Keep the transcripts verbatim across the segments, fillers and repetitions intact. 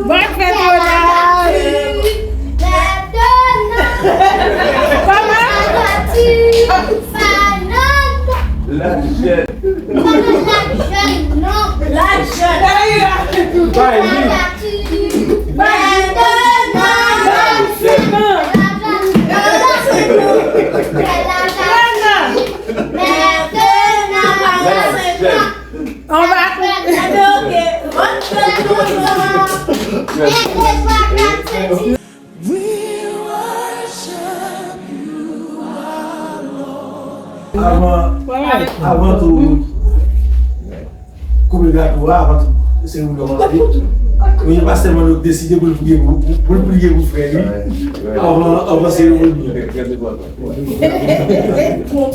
Bon fèt, Ronald! Kòman? Lajèt. Lajèt. Bay li. Lajèt. On va couper. Ok, ok. Avan, avan tou, koupe gato a, avan tou, seremoni kòmanse. Men pastè Manno deside pou l priye pou, pou l priye pou frè li. Avan, avan seremoni. Retire,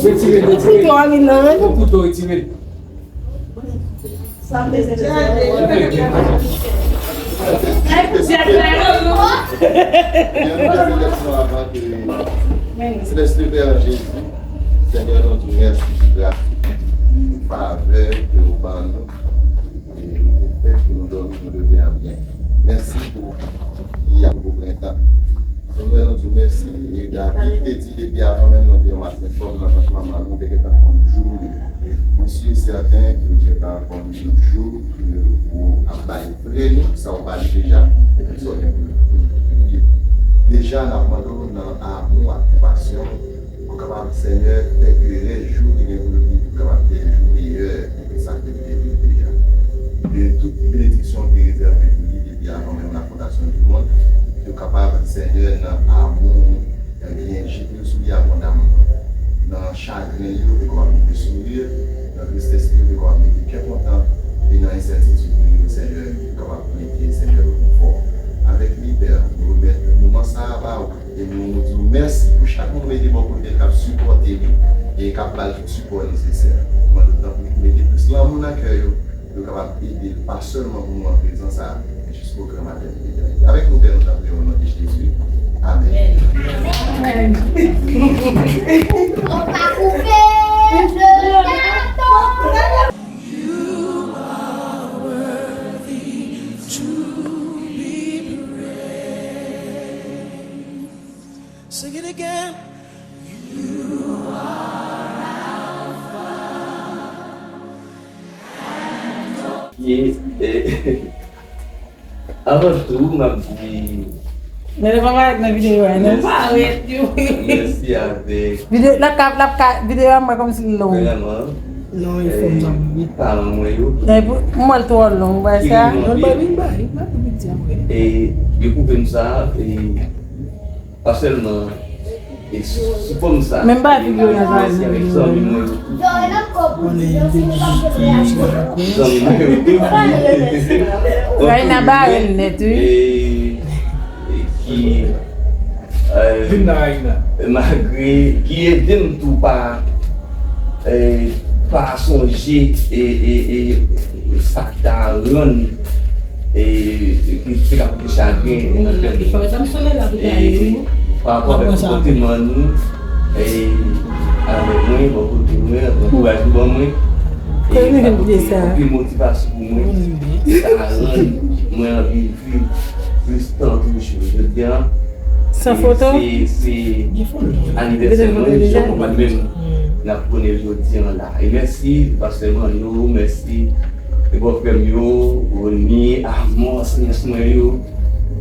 retire. Kouto a vin nan men. Kouto, retire. Selès, Pè Jezi, Senyè, nou di w mèsi pou gras, pou favè ke w ban nou. E ou te fè pou nou dòmi, nou leve a byen. Mèsi pou li a pou prentan. Senyè, nou di w mèsi. E David te di depi avan menm nou te yon maten fòm nan vant manman nou, nou te gentan konn jou nou. Mwen si e sèten ke nou gentan konn jou ke ou ap bay frè nou, sa ou ba li deja, epi sa w gen pou li. Deja, n ap mande w nan amou ak konpasyon, pou kapab, Senyè, fè ke rès jou ki gen pou nou vini, pou kapab fè jou meyè ke sa ke li te viv deja. Ke tout benediksyon ki rezève pou li depi avan menm lafondasyon di mond, yo kapab, Senyè, nan amou, gen jete yo sou li abondamman. Nan chagren yo, yo kapab mete souri, nan tristès yo, yo kapab mete kè kontan, e nan ensètitid yo, Senyè, yo kapab mete, Senyè, rekonfò. Avèk li, Pè, nou remèt moman sa a ba ou. E nou di w mèsi pou chak moun ou mete bò kote l k ap sipòte li e k ap ba l tout sipò nesesè. Mande w tanpri pou mete plis lanmou nan kè yo, pou yo kapab ede l pa sèlman pou moman prezan sa a, men jis pou gran maten pou letènite. Avèk nou, Pè, nou ta priye o non de Jezi. Amèn. Amèn. On va couper le gâteau. You are worthy to be praised. Sing it again. You are Alpha and Omega. Ye, eh, avan tou, m ap di Men nou pa parèt nan videyo a, non? Mèsi. Pa parèt, yo. Mèsi avèk Videyo, l ap ka, l ap ka, videyo a mwen kòmsi l long. Vrèman. Non, e fò m zanmi. Paran mwen yo. E pou, mwen l twò long, wè sa. Non, l pa vin bay, l pa vin piti apre. E yo koupe m sa, e pa sèlman, e sou, sou fòm sa. Men m pa vin yo nan mèsi avèk zanmi mwen yo. Zanmi mwen yo tou. Rayna bare l nèt, wi. E, e ki, e, malgre ki ede m tou pa, e, pa sonje, e, e, e, sa ki ta rann, e, ki te ka pote chagren nan kè m. E, pa rapò avèk konpòteman nou, e, avèk mwen, bò kote mwen, ankouraj nou ban mwen. E sa pote anpil motivasyon pou mwen. Sa rann mwen anvi viv plis tan toujou. Jodi a, san foto? Se, se anivèsè mwen, jan mwen menm, n ap konnen jodi a la. E mèsi, pastè Manno, mèsi. E bòfrè m yo, Rony, Amos, nyès mwen yo,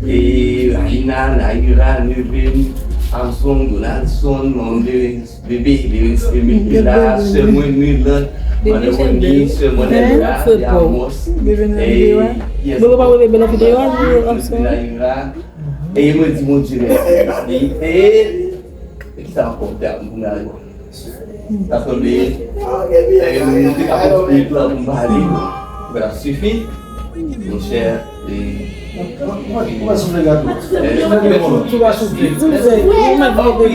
e Raina, Naira, Neven, Armstrong, Donaldson, André, Bebe, Bebe, Bebe la, sè mwen, Mirlande, Mane Rony, sè mwen, Neven la, e Amos, e, yes, Naira, e mwen di Bondye mèsi. E, e, e ki sa ankò, m ta, m pou n ale. Sa sanble, e, nou te ka pran ti minit la pou n pale. Sa sifi, monchè, e, mwen, mwen, mwen soufle gato. Mwen soufle gato.